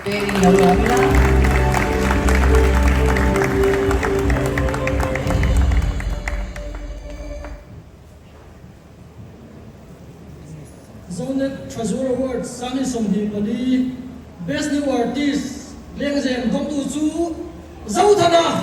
Pekin lo lawm ila. Zonet Treasure Award 2024 Best New Artist Lengzem dawngtu chu Zothana!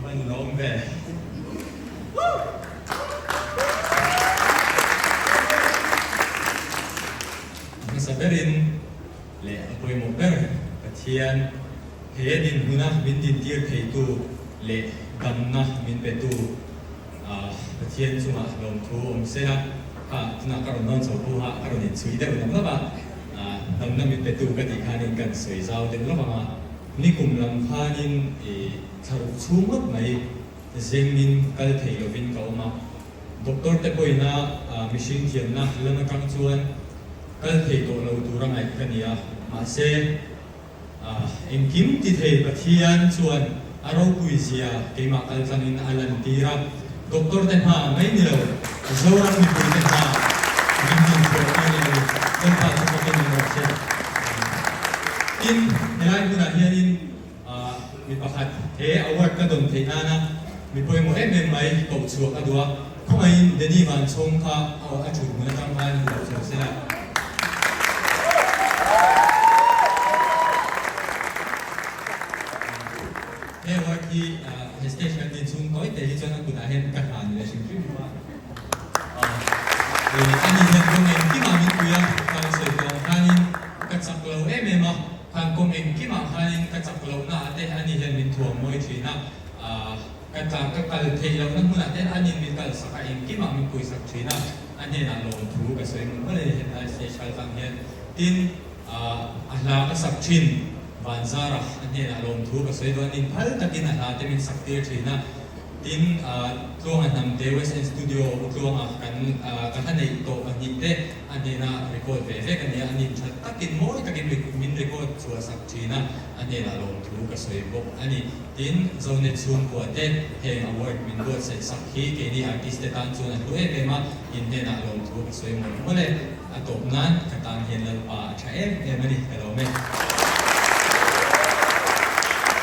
Van lawm ve. A hmasa berin leh a pawimawh ber Pathian he dinhmuna min dintir theitu leh damna min petu Pathian chungah lawmthu awm se la, kha tunah ka rawn nawn chho pawha ka rawn inchhui deuh lawm lawm a, damna min petu ka tih khanin kan sawi zau deuh lawm ang a, nikum lam khanin thlaruk chhung ngawt mai zengin kal thei lovin ka awm a, doctor te pawhina mihring thiamna lam atang chuan kal thei tawh lo tura ngaih ka ni a, mahse. Engkim ti thei Pathian chuan a ropui zia keimah kal tlangin a lantir a, doctor te hma mai ni lo, Zoram mipui te hma min dinchhuah tir leh a ni. Lalpa chu fakin awm rawh se. Tin, helai hmunah hianin mi pakhat he award ka dawn theih nana mi pawimawh em em mai koh chhuah ka duh a, khawngaihin Danny Vanchhawng kha a thut hmun atang khan lo chho sela. He award hi he stage kan din chhung tawi te hi chuan a kutah hian ka hlan leh hrim hrim a. Ani hian kawng engkimah min pui a, ka sawi tawh ang khanin ka chak lo em em a, khan kawng engkimah khanin ka chak lohna ah te ani hian min thuam mawi thin a. Ka tla ka kal theih lohna hmunah te anin min kalsak a, engkimah min puisak thin a. A hnenah lawmthu ka sawi mawlh mawlh a ni hetlai stage kal tlang hian. Tin, a hla ka sak thin Vanzara a hnenah lawmthu ka sawi dawn nin phal takin a hla te min sak tir thin a. Tin, Tluanga Hnamte West End Studio U Tluanga kan ka hla neih tawh pahnih te a hnena record ve vek a nia. A nin that takin mawi takin min record chhuah sak thin a, a hnenah lawmthu ka sawi bawk a ni. Tin, Zonet chhungkua te heng award min buatsaih sak hi keini artist te tan chuan a hlu em em a, in hnenah lawmthu ka sawi mawlh mawlh e. A tawp nan ka tan hian Lalpa a tha em em a ni, ka lawm e.